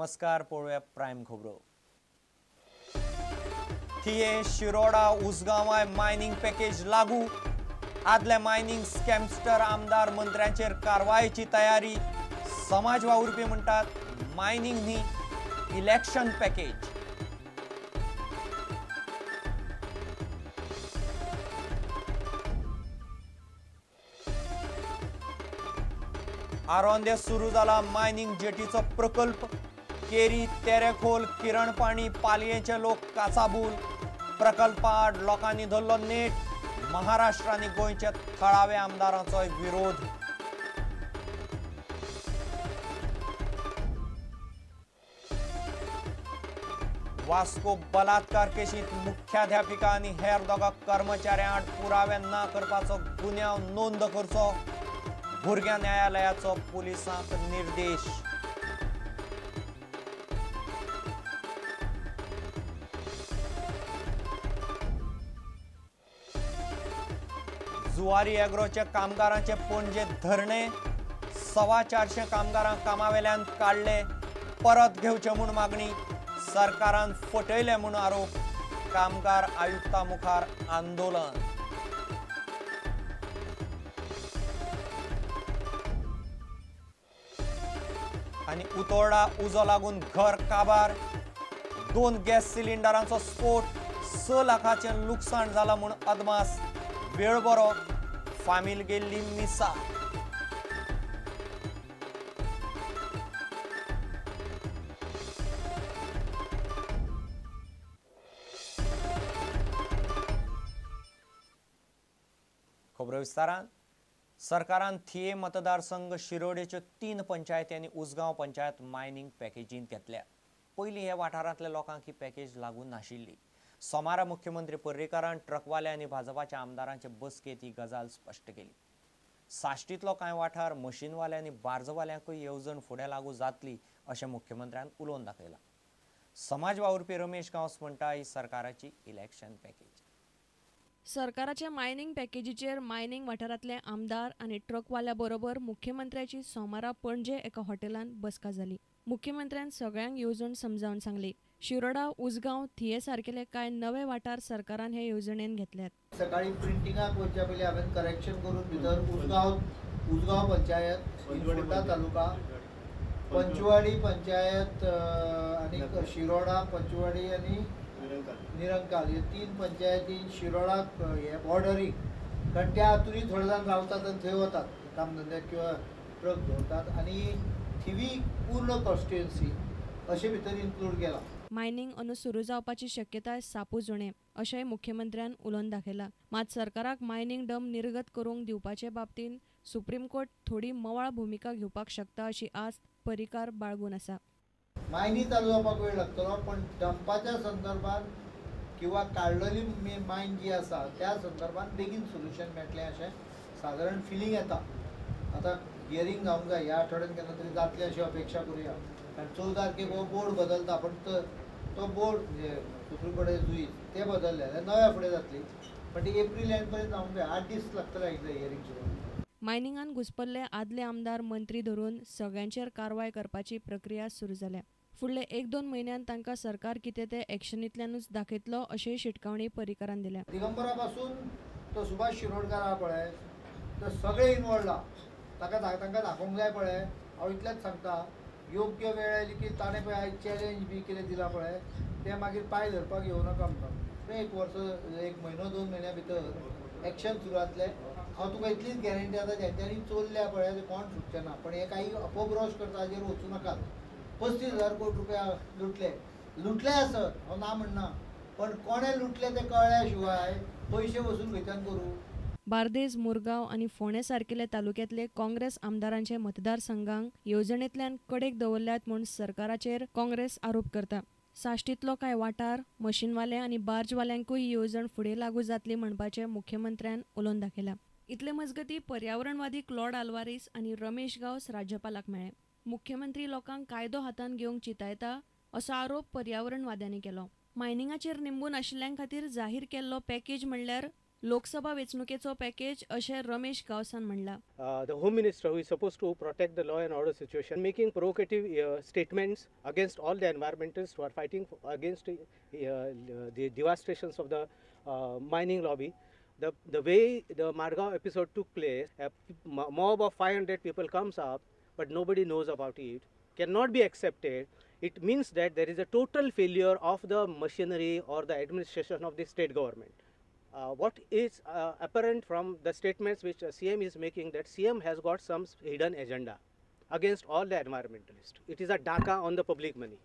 नमस्कार, पळोवया प्रायम खबरो. थिये शिरोडा उसगांवाय मायनिंग पॅकेज लागू. आदले मायनिंग स्कॅमस्टर आमदार मंत्र्यांचेर कारवायेची तयारी. समाज वावुरपी म्हणटात मायनिंग न्ही, इलेक्शन पॅकेज. आरोंदे सुरू जाला मायनिंग जेटीचो प्रकल्प. केरी, तेरेखोल, किरणपाणी, पालयेचे लोक काचाबूल. प्रकल्पाआड लोकांनी धरलो नेट. महाराष्ट्र आनी गोंयच्या थळाव्या आमदारांचोय विरोध. वास्को बलात्कार केशींत मुख्याध्यापिका आनी हेर दोगा कर्मचाऱ्यां आड पुरावे ना करपाचो गुन्यांव नोंद करचो. भुरग्यां न्यायालयाचो पुलिसांक निर्देश. जुवारी एग्रोच्या कामगारांचे पणजे धरणे. 425 कामगारांक कामावेल्यान काडले, परत घेवचे म्हूण मागणी. सरकारान फटयले म्हूण आरोप. कामगार आयुक्ता मुखार आंदोलन. आनी उतोर्डा उजो लागून घर काबार. 2 गॅस सिलिंडरांचो स्फोट. 6 लाखाचें लुकसाण जालां म्हूण अदमास. वेळ बरो, फामील गेल्ली मिसा. खबरो विस्तारान. सरकारान थिये मतदारसंघ शिरोडेच्यो 3 पंचायती आनी उसगांव पंचायत मायनिंग पॅकेजींत घेतल्या. पयलीं ह्या वाठारांतल्या लोकांक ही पॅकेज लागू नाशिल्ली. सोमारा मुख्यमंत्री पर्रीकारान ट्रकवाले आनी भाजपाच्या आमदारांचे बसकेंत ही गजाल स्पश्ट केली. साश्टींतलो कांय वाठार मशीनवाले आनी बार्जवाल्यांकूय येवजण फुडें लागू जातली अशें मुख्यमंत्र्यान उलोवन दाखयलां. समाज वावुरपी रमेश गांवस म्हणटा ही सरकाराची इलेक्शन पॅकेज. सरकाराच्या मायनिंग पॅकेजीचेर मायनिंग वाठारांतले आमदार आनी ट्रकवाल्या बरोबर मुख्यमंत्र्याची सोमारा पणजे एका हॉटेलांत बसका जाली. मुख्यमंत्र्यान सगळ्यांक येवजण समजावन सांगली. शिरोडा, उसगांव, थिये सारकेले कांय नवे वाठार सरकारान हे येवजणेन घेतल्यात. सकाळी प्रिंटिंगाक वचच्या पयलीं हांवें करेक्शन करून भितर उसगांव पंचायत, फोंडा तालुका, पंचवाडी पंचायत आनी शिरोडा, पंचवाडी आनी निरंकाल हे 3 पंचायती शिरोडाक हे बॉर्डरीक, कारण त्या हातूनय थोडे जाण रावतात आनी थंय वतात कामधंद्याक किंवा ट्रक दवरतात. आनी थिवी पूर्ण कॉन्स्टिट्युएन्सी अशें भितर इन्क्लूड केला. मायनिंग अंदू सुरू जावपाची शक्यताय सापूच उणें अशेंय मुख्यमंत्र्यान उलोवन दाखयलां. मात सरकाराक मायनिंग डंप निर्गत करूंक दिवपाचे बाबतींत सुप्रीम कोर्ट थोडी मवाळ भुमिका घेवपाक शकता अशी आस्त पर्रीकार बाळगून आसा. मायनी चालू जावपाक वेळ लागतलो, पण डंपाच्या संदर्भात किंवा काडलेली मायन जी आसा त्या संदर्भात बेगीन सोल्युशन मेळटलें अशें सादारण फिलींग येता. आतां हियरींग जावंक जाय, ह्या आठवड्यान केन्ना तरी जातलें अशी अपेक्षा करुया. कारण 14 तारखेक हो बोर्ड बदलता, पण तो बोर्ड म्हणजे सुप्रीम कोर्टाचे जुईज ते बदलले जाल्यार नव्या फुडें जातली, पण ती एप्रील एंड पर्यंत जावंक जाय. 8 दीस लागतले एकदां हियरींग सुरू. मायनिंगान घुसपल्ले आदले आमदार मंत्री धरून सगळ्यांचेर कारवाय करपाची प्रक्रिया सुरू जाल्या. फुडले 1-2 म्हयन्यान तांकां सरकार कितें तें एक्शनींतल्यानूच दाखयतलो अशी शिटकावणी पर्रीकारान दिल्या. दिगंबरा पासून तो सुभाष शिरोडकार आहा पळय, तो सगळे इनवॉल्ड आहा, ताका तांकां दाखोवंक जाय पळय. हांव इतलेंच सांगता, योग्य वेळ आयली की ताणें पळय आयज चॅलेंज बी कितें दिलां पळय तें मागीर पांय धरपाक येवं नाका म्हणटा. 1 वर्स, 1 म्हयनो, 2 म्हयन्या भितर एक्शन सुरू जातलें. हांव तुका इतलीच गॅरंटी आतां जेंच्यांनी चोरल्या पळय ते कोण सुटचे ना. पण हे काही अपभ्रंश करता हाजेर वचूं नाकात. 35,000 कोटी रुपया लुटले, लुटले आसत हांव ना म्हणना, पण कोणें लुटले ते कळ्ळ्या शिवाय पयशे वसूल खंयच्यान करूं. बार्देज, मुरगांव आनी फोंडें सारकेले तालुक्यांतले काँग्रेस आमदारांचे मतदारसंघांक येवजणेंतल्यान कडेक दवरल्यात म्हूण सरकाराचेर काँग्रेस आरोप करता. साश्टींतलो कांय वाठार मशीनवाले आनी बार्जवाल्यांकूय ही येवजण फुडें लागू जातली म्हणपाचें मुख्यमंत्र्यान उलोवन दाखयलां. इतले मजगतीं पर्यावरणवादी क्लॉड आल्वारीस आनी रमेश गांवस राज्यपालाक मेळ्ळे. मुख्यमंत्री लोकांक कायदो हातांत घेवंक चितायता असो आरोप पर्यावरणवाद्यांनी केलो. मायनिंगाचेर निंबून आशिल्ल्यां खातीर जाहीर केल्लो पॅकेज म्हणल्यार लोकसभा वेंचणुकेचो पॅकेज अशें रमेश गांवसान म्हणलां. The Home Minister, who is supposed to protect the law and order situation, making provocative statements against all the environmentalists who are fighting against the devastations of the mining lobby. The way the Margao episode took place, a mob of 500 people comes up, but nobody knows about it, cannot be accepted. It means that there is a total failure of the machinery or the administration of the state government. What is apparent from the statements which CM is making, that CM has got some hidden agenda against all the environmentalists. It is a daka on the public money.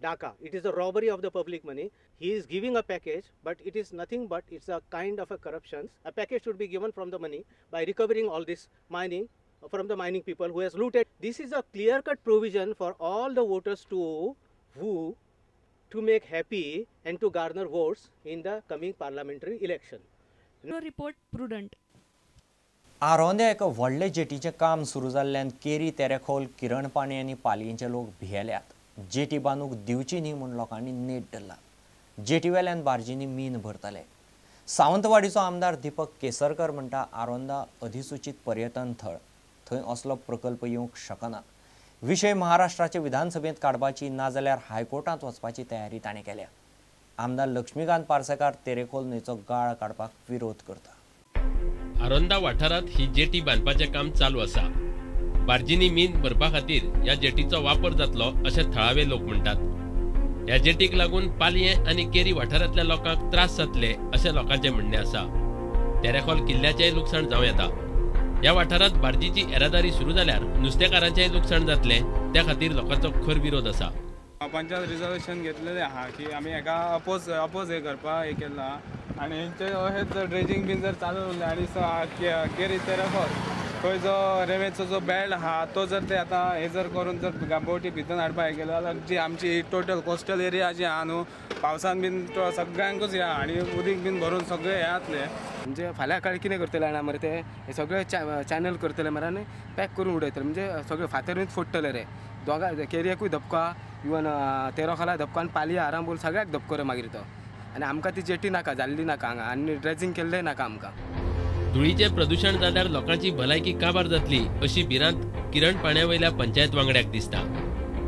Daka. It is a robbery of the public money. He is giving a package, but it is nothing but it's a kind of a corruption. A package should be given from the money by recovering all this mining from the mining people who has looted. This is a clear-cut provision for all the voters to woo, to make happy and to garner votes in the coming parliamentary election. Report Prudent. आरोंद्या एका व्हडले जेटीचें काम सुरू जाल्ल्यान केरी तेरेखोल किरणपाणी आनी पालयेंचे लोक भियेल्यात. Jetty बांदूंक दिवची न्ही म्हूण लोकांनी नेट धरला. जेटी वेल्यान बार्जींनी मीन भरताले. सावंतवाडीचो आमदार दीपक केसरकर म्हणटा आरोंदा अधिसूचित पर्यटन थळ, थंय असलो प्रकल्प येवंक शकना. विशय महाराष्ट्राचे विधानसभेंत काडपाची नाजाल्यार हायकोर्टांत वचपाची तयारी ताणें केल्या. आमदार लक्ष्मीकांत पार्सेकार तेरेखोल न्हंयचो गाळ काडपाक विरोध करता. आरोंदा वाठारांत ही जेटी बांदपाचें काम चालू आसा. बार्जींनी मीन भरपा खातीर ह्या जेटीचो वापर जातलो अशें थळावे लोक म्हणटात. ह्या जेटीक लागून पालयें आनी केरी वाठारांतल्या लोकांक त्रास जातले अशें लोकांचें म्हणणें आसा. तेरेखोल किल्ल्याचेंय लुकसाण जावं येता. ह्या वाठारांत बार्जीची येरादारी सुरू जाल्यार नुस्तेकारांचेंय लुकसाण जातलें, त्या खातीर लोकांचो खर विरोध आसा. पंचायत रिजर्वेशन घेतलेलें आहा की आमी हेका अपोज हे करपाक हें केलां आनी हेंचे अशेंच ड्रेजींग बीन जर चालू उरलें आनी केरी तेरेखोल थंय जो रेंवेचो जो बेल्ट आहा तो जर ते आतां हे जर करून जर बोटी भितर हाडपाक हें केलें जाल्यार जी आमची टोटल कोस्टल एरिया जी आहा न्हू पावसान बीन सगळ्यांकूच हे आहा आनी उदीक बीन भरून सगळें हें जातलें. म्हणजे फाल्यां काळ कितें करतले जाणा मरे, ते हे सगळे चॅनल करतले मरे आनी पॅक करून उडयतले, म्हणजे सगळे फातरूच फोडटले रे. दोगां केरयेकूय धपका, इवन तेरोखोला धपको आनी पालया आरांबोल सगळ्याक धपको रे मागीर तो. आनी आमकां ती जेटी नाका जाल्ली नाका हांगा आनी ड्रेजींग केल्लें नाका आमकां. धुळीचें प्रदूशण जाल्यार लोकांची भलायकी काबार जातली अशी भिरांत किरण पाण्या वयल्या पंचायत वांगड्याक दिसता.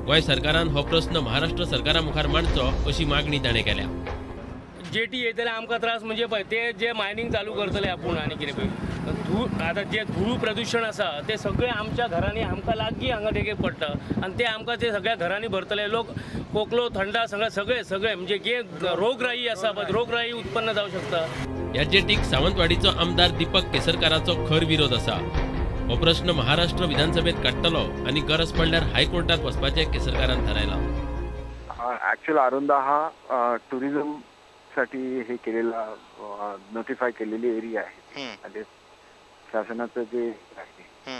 गोंय सरकारान हो प्रस्न महाराष्ट्र सरकारा मुखार मांडचो अशी मागणी ताणें केल्या. जेटी येतले आमकां त्रास म्हणजे पळय ते जे मायनींग चालू करतले आपूण आनी कितें पळय धूळ आतां जे धूळ प्रदूशण आसा तें सगळें आमच्या घरांनी आमकां लागीं हांगा देगेक पडटा आनी ते आमकां ते सगळ्या घरांनी भरतले. लोक खोकलो थंडा सगळें सगळें सगळें म्हणजे जे रोगराई आसा पळय रोगराई उत्पन्न जावं शकता. ह्या जेटीक सावंतवाडीचो आमदार दीपक केसरकाराचो खर विरोध आसा. हो प्रश्न महाराष्ट्र विधानसभेत काडटलो आनी गरज पडल्यार हायकोर्टात वचपाचें केसरकारान थारायलां. ॲक्च्युअल आरोंदा हा टुरिझम साठी हे केलेला नोटिफाय केलेली एरिया आहे. म्हणजे शासनाचं जे आहे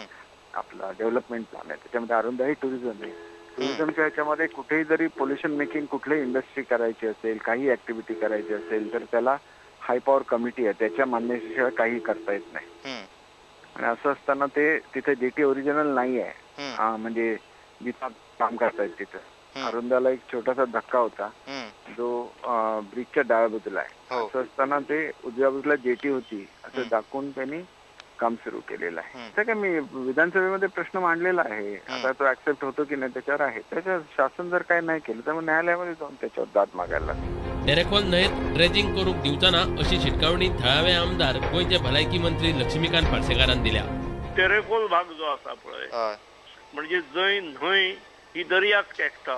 आपला डेव्हलपमेंट प्लॅन आहे त्याच्यामध्ये आरोंदा ही टुरिझम आहे. टुरिझमच्या ह्याच्यामध्ये कुठेही जरी पोल्युशन मेकिंग कुठलीही इंडस्ट्री करायची असेल, काही ऍक्टिव्हिटी करायची असेल तर त्याला हाय पॉवर कमिटी आहे, त्याच्या मान्यतेशिवाय काही करता येत नाही. आणि असं असताना ते तिथे जेटी ओरिजिनल नाही आहे, म्हणजे जिथं काम करतायत तिथं आरोंदाला एक छोटासा धक्का होता जो ब्रिजच्या डाव्या बाजूला आहे. असं असताना ते उजव्या बाजूला जेटी होती असं दाखवून त्यांनी काम सुरू केलेलं आहे. असं काय मी विधानसभेमध्ये प्रश्न मांडलेला आहे, आता तो ऍक्सेप्ट होतो की नाही त्याच्यावर आहे. त्याच्या शासन जर काही नाही केलं तर मग न्यायालयामध्ये जाऊन त्याच्यावर दाद मागायला लागेल. तेरेखोल न्हंयेत ड्रेजिंग करूंक दिवचो ना अशी शिटकावणी थळावे आमदार गोंयचे भलायकी मंत्री लक्ष्मीकांत पार्सेकारान दिल्या. तेरेखोल भाग जो आसा पळय म्हणजे जंय न्हंय ही दर्याक तेंकता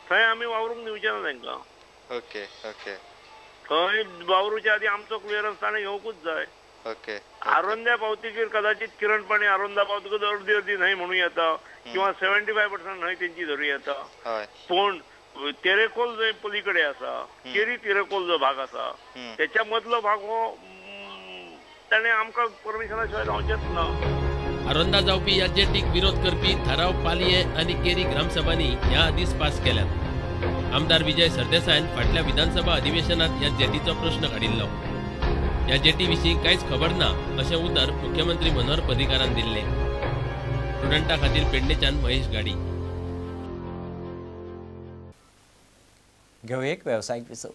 थंय आमी वावरूंक दिवचे ना तांकां. ओके ओके, थंय वावरूच्या आदी आमचो क्लियरन्स ताणें घेवंकूच जाय. ओके, आरोंद्या पावतकीर कदाचित किरणपाणी आरोंदा पावतकच अर्दी अर्दी न्हंय म्हणूं येता किंवा 75% न्हंय तेंची धरूं येता. पूण तेरेखोल जंय पलीकडे आसा केरी तेरेखोल जो भाग आसा त्याच्या मदलो भाग हो ताणें आमकां परमिशना शिवाय जावचेंच ना. आरोंदा जावपी ह्या जेटीक विरोध करपी थाराव पालयें आनी केरी ग्रामसभांनी ह्या आदींच पास केल्यात. आमदार विजय सरदेसायान फाटल्या विधानसभा अधिवेशनात ह्या जेटीचो प्रश्न काडिल्लो. ह्या जेटी विशीं कांयच खबर ना अशें उतर मुख्यमंत्री मनोहर पर्रीकारान दिल्लें. स्टुडंटा खातीर पेडणेच्यान महेश गाडी. घेवया एक वेवसायीक विसव.